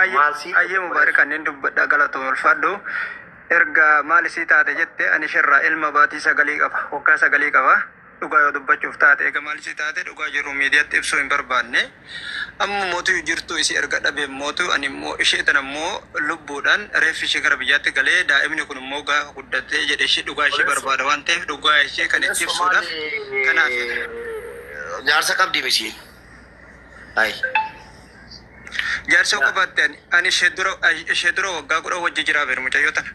Maal sii Ayyee Mubaarik kanneen dubbadha galatoom ulfaadhu. Erga maal isii taate jette ani isheerraa ilma baatii sagalii qaba. Waggaa sagalii qaba. Dhugaa yoo dubbachuuf taate eega maal isii taate dhugaa jiru miidiyaatti ibsuu hin barbaanne. Amma mootuu jirtu isii erga dhabee mootuu ani immoo ishee tana immoo lubbuudhaan reeffi ishee gara biyyaatti galee daa'imni kun immoo gaafa guddatee jedhe ishee dhugaa ishee Obboleessoo barbaada waan ta'eef dhugaa ishee kan itti obboleessoo ibsuudhaaf maali kanaaf jaarsa qabdi misiin. Ayi. Jaarsa qabaatte ani ani ishee dura waggaa 10 wajji jiraa beeru mucayyoo tana.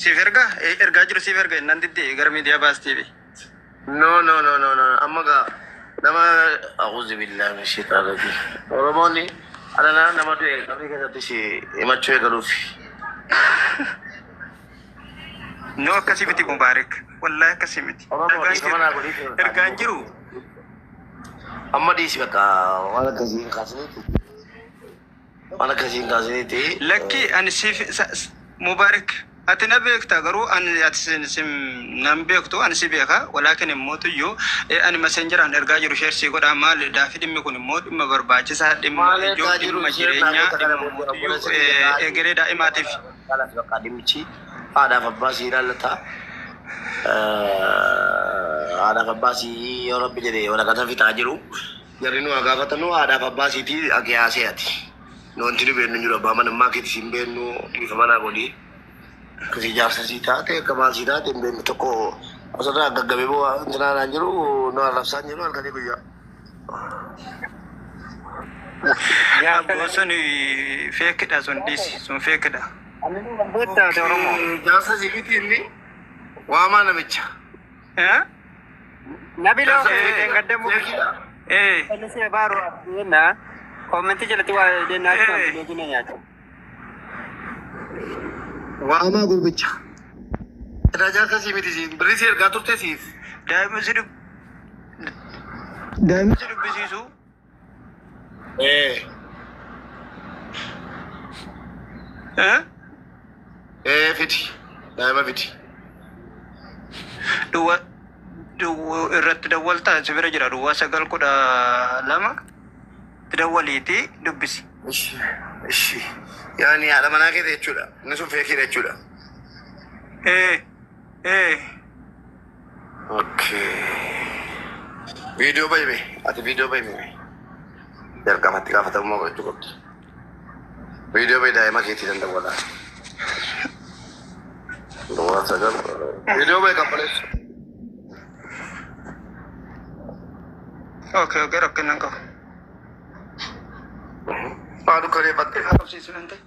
Siif ergaa ergaa jiru siif erga innaan diddee gara miidiyaa baastiifi. No no no no no amma gaa nama a'uuzu billahi min shaitaan rajiim. Oromoonni alana nama du'e qabrii keessatti si himachuu eegaluufi. No akkasii miti Mubaarik. Wallaahi akkasii miti. Oromoo Ergaan dhiifama jiru naa godhii fi ergaan jiru amma dhiisi bakka waan akkasii hin kaasiniiti. Waan akkasii hin kaasiniiti. Lakki ani siif Mubaarik ati na beekta garuu ani ati sin nan beektu ani si beeka walaakin immoo tuyyuu ani messengeraan ergaa jiru share sii godhaa maal daafi dhimmi kun immoo dhimma barbaachisaa dhimma Maal ijoo ergaa jiru dhimma share naa jireenyaa goota kana dhimma booddee mootuyyuu obboleessa kiyya gaarii egeree daa'imaatiif. Kalaas bakka dhimmichi haadhaaf abbaa sii ilaallata. Haadhaaf abbaa sii yoo rabbi jedhe waraqata fixaa jiru. Jarri nu haa gaafatanu haadhaaf abbaa siitii qiyaasee ati. Nu wanti nu beeknu hin jiru abbaa manummaa keetis hin beeknu dhiifama naa godhi. Akkasii jaarsa sii taate akka maal sii taate hin beeknu tokko asirraa gaggabee boo intinaa naan jiru nu arrabsaa hin jiru halkanii guyyaa. Abboo sun feekidha sun dhiisi sun feekidha. Beektaate Oromoo. Okay, jaarsa sii miti inni waamaa namicha. Eh? Nabiloo Jaarsa Eh, dheengaddamu feekidha. eh, Kallisee baaru jenna koomentii jalatti waa jennaa akkuma eh. beekina nyaata. Waamaa gurbicha. Irraa jaarsa sii miti siin birrii sii ergaa turte siif. Daa'ima si dub- daa'ima si dubbisiisu. Eh. Eh? Eh fidi. Daa'ima fidi. Duwwa duwwa irratti dawwaltaa si bira jira duwwaa 9 12 itti dawwaliitii dubbisi. Ishi. Ishi. Yaani haadha manaa keeti jechuudha. Inni sun feekiidha jechuudha. Eh, eh. Okay. Viidiyoo bahime. Ati viidiyoo bahime. Jalqabatti gaafatamummaa godhachuu qabdi. Viidiyoo bahi daa'ima keetii dan dawwalaa. Duwwaa 9. Viidiyoo bahi qabaleessu. Okay, okay, rakkina hin qabu. Maa dukkaneeffatte. Haa qabsiisu nan ta'e.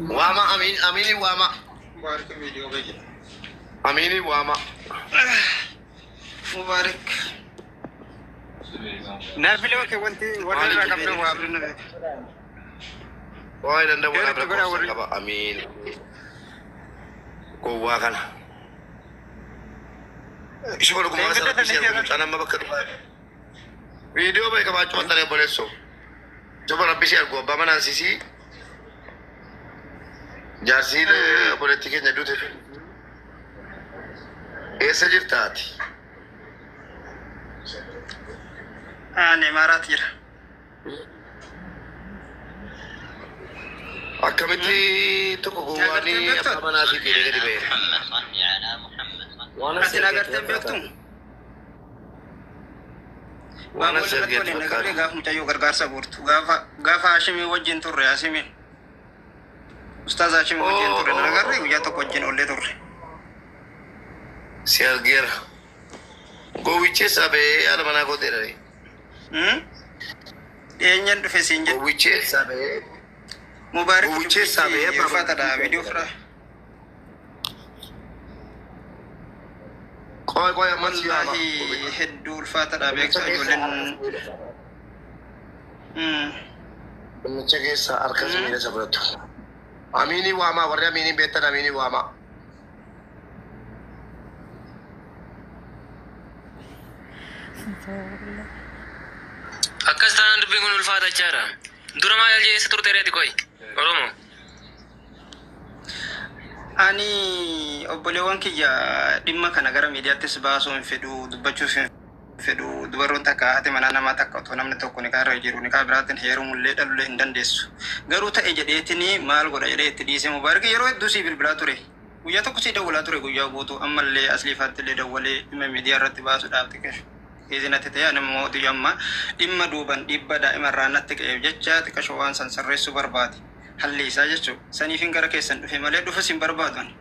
Waama amiin amiin waama. Mubaarik viidiyoo bahi jedha. Amiin waama. Mubaarik. Nabiloo kee wanti warri Maali irraa qabdu waa Abri na beeka. Waa'ee danda'u Yeroo walaaf itti godhaa lakkoofsa warri qaba. Amiin. Gowwaa kana. Ishuma dhugumaa dheengadda sana tana bisee ishee mucaan amma bakka dhugaa. Viidiyoo bahe qabaachuu maxxanee obboleessoo. Soba rabbi si argu abbaa manaan sisii jaarsiin obboleettii keenya duute sun eessa jirta ati? Ani Imaaraat jira. Akkamitti tokko gowwaanii Agartee hin beektu? abbaa manaa siif jedhee gadi ba'e. Waan Ati as na ergeetti agartee hin fakkaata. beektu? Waan as Baaboon irratti ergeetti waliin agarree fakkaata. gaafa mucayyoo gargaarsa guurtu. Gaafa gaafa Haashimii wajjin turre Haashimiin. Ustaaz Haashimii wajjin turre na agarree guyyaa tokko wajjin oollee turre. Si argeera. Gowwichi eessaa ba'ee haadha manaa gooteedha ree? Hmm? Dhiyeenyan dhufe siin jedhe. Gowwichi eessaa ba'ee? Mubaarik Gowwichi eessaa ba'ee dubbichi abbaa manaa ulfaataadha gooteedha? viidiyoo fira. Qoy qoy ammas si yaama. Wallaahi hedduu ulfaataadha Dhimmicha beektaa keessa ijoolleen. harka sibiila. Hmm. Dhimmicha keessa harka Hmm? sibiila isa fudhatu. Amiinii waamaa warri amiiniin beektan amiinii waamaa. Akkas taanaan dubbiin kun ulfaata jechaadha. Dura maal eessa turte reeti qoy? Oromo. Ani obboleewwan kiyya dhimma kana gara miidiyaattis baasuu hin fedhu, dubbachuus hin fedhu. Dubarroon takka haati manaa namaa takka otoo namni tokko nikaa irra jiru nikaa biraatiin heerumullee dhalullee hin dandeessu. Garuu ta'e jedheetini maal godha jedhee itti dhiisee. Mubaarak, yeroo hedduu sii bilbilaa ture. Guyyaa tokko sii dawwalaa ture guyyaa guutuu, ammallee asliifaatti illee dawwalee dhimma miidiyaa irratti baasuudhaaf xiqqeessu. Keezii natti ta'e, ani immoo xiyya amma dhimma duuban dhiibba daa'ima irraa natti ka'eef jecha xiqqashoo waan san sirreessuu barbaade. Halli isaa jechuudha. Saniifin gara keessan dhufe malee dhufus hin barbaadu ani.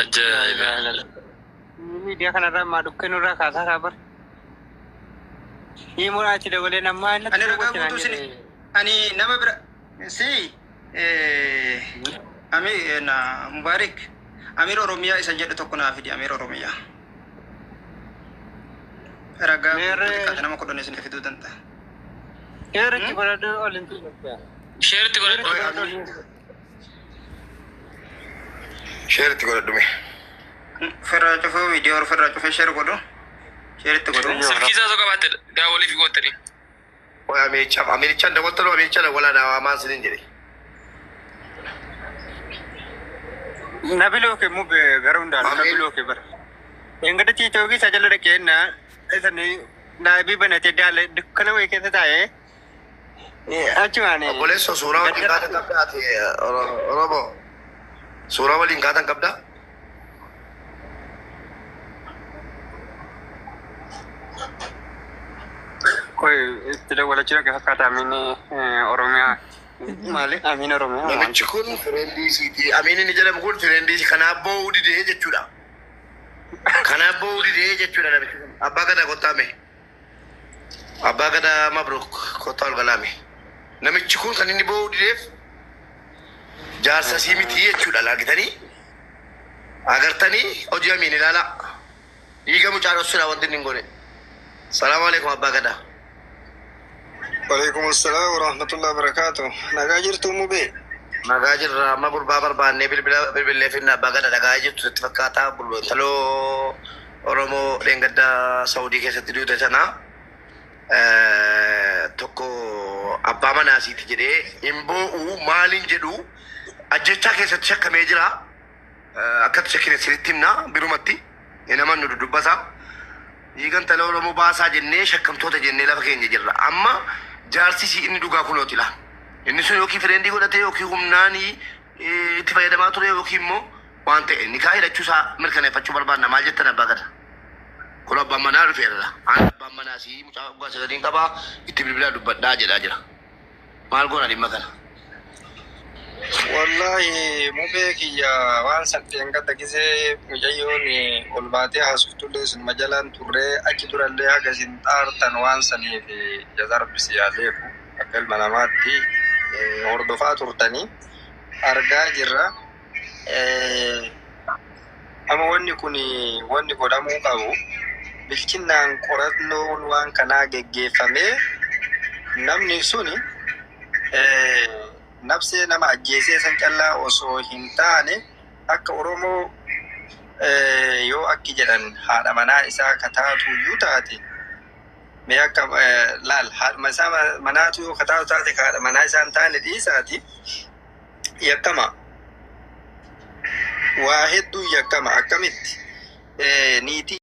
Ajaa'iba. Miidiyaa kanarraa ammaa dhukkee nurraa kaasaa kaa bara. Himuun achi dabalee nammaa inni Ani ragaa guutuu isin ani nama bira si Ami na Mubaarik, Amir Oromiyaa isa jedhu tokko naa fidi. Amir Oromiyaa. Ragaa guutuu xiqqaate nama 10 isin fiduu danda'a. Sheeritti godhadhu ol hin Sheeritti godhadhu. Sheeritti godhadhu mee. Ofirraa cufuu, viidiyoo ofirraa cufee share godhu. Sheeritti godhu. Silkii isaa osoo qabaatte daawwaliif goottanii. Oye, Ameericha, Ameerichaan dawwaltanu, Ameerichaan dawwalaa daawamaan sinin jedhe. Nabiloo kee mube gara hundaan nabiloo kee bara. Engada tiitoogii isa jala dhaqee na isani naabii banatee daala dukkana wayii keessa taa'ee achumaan. Obboleessoo, suuraa waliin kaatan qabdaa ati Oromoo? Suuraa waliin kaatan qabdaa? Koy itti dawwalachuu dhaqee fakkaata Amiin Oromiyaa. Maali? Amiin Oromiyaa. Namichi kun friendii isiiti. Amiin inni jedhamu kun friendii isii kanaaf boo'uu didee jechuudha. Kanaaf boo'uu didee jechuudha namichi kun. Abbaa Gadaa, kottaame. Abbaa Gadaa, mabruk, kottaa ol galaame. Namichi kun kan inni boo'uu dideef jaarsa isii miti jechuudha, laagitanii. Agartanii, hojii Amiin ilaalaa. Dhiiga mucaa dhossuudha wanti inni hin goone. Salaamu alaikum, Abbaa Gadaa. Waalaikum assalam warahmatullahi wabarakatuh. Nagaa jirtu, Mubee? Nagaa jirra. Amma gurbaa barbaannee bilbila bilbilee finna. Abbaa Gadaa, dhagaa jirtu sitti fakkaata. Intaloo Oromoo dheengadda Saudii keessatti duute sana tokko abbaa manaasiiti jedhee hin boo'u maaliin jedhu ajjechaa keessatti shakkamee jira. Akkatti shakkine sinitti himna, birumatti hin amannu dudubbasa. Dhiiga intala Oromoo baasaa jennee shakkamtoota jennee lafa keenya jirra. Amma jaarsi isii inni dhugaa kunooti laa. Inni sun yookiin friendii godhate yookiin humnaan itti fayyadamaa ture yookiin immoo waan ta'e nikaa hidhachuu isaa mirkaneeffachuu barbaanna. Maal jettan, Abbaa Gadaa? Kun abbaan manaa dhufeera. Ani abbaan manaa sii mucaa waggaa 9 qabaa, itti bilbilaa dubbadhaa jedhaa jira. Maal goona dhimma kana? Wallahi Mubee kiyya, waan sadeen gadda gisee mucayyoon ol baatee haasoftullee sinuma jalaan turree achi durallee haga isin xaartan waan saniif jazaa Rabbi si haa beeku, akka ilma namaatti hordofaa turtanii argaa jirra. Amma wanni kun wanni godhamuu qabu bilchinnaan qorannoon waan kanaa geggeeffamee namni suni nafsee nama ajjeesee san callaa osoo hin taane, akka Oromoo yoo akki jedhan haadha manaa isaa ka taatu iyyuu taate, mee akka laal, haadhuma isaa manaatu yoo ka taatu taate, ka haadha manaa isaa hin taane dhiisaati, yakkama waa hedduu yakkama. Akkamitti niitii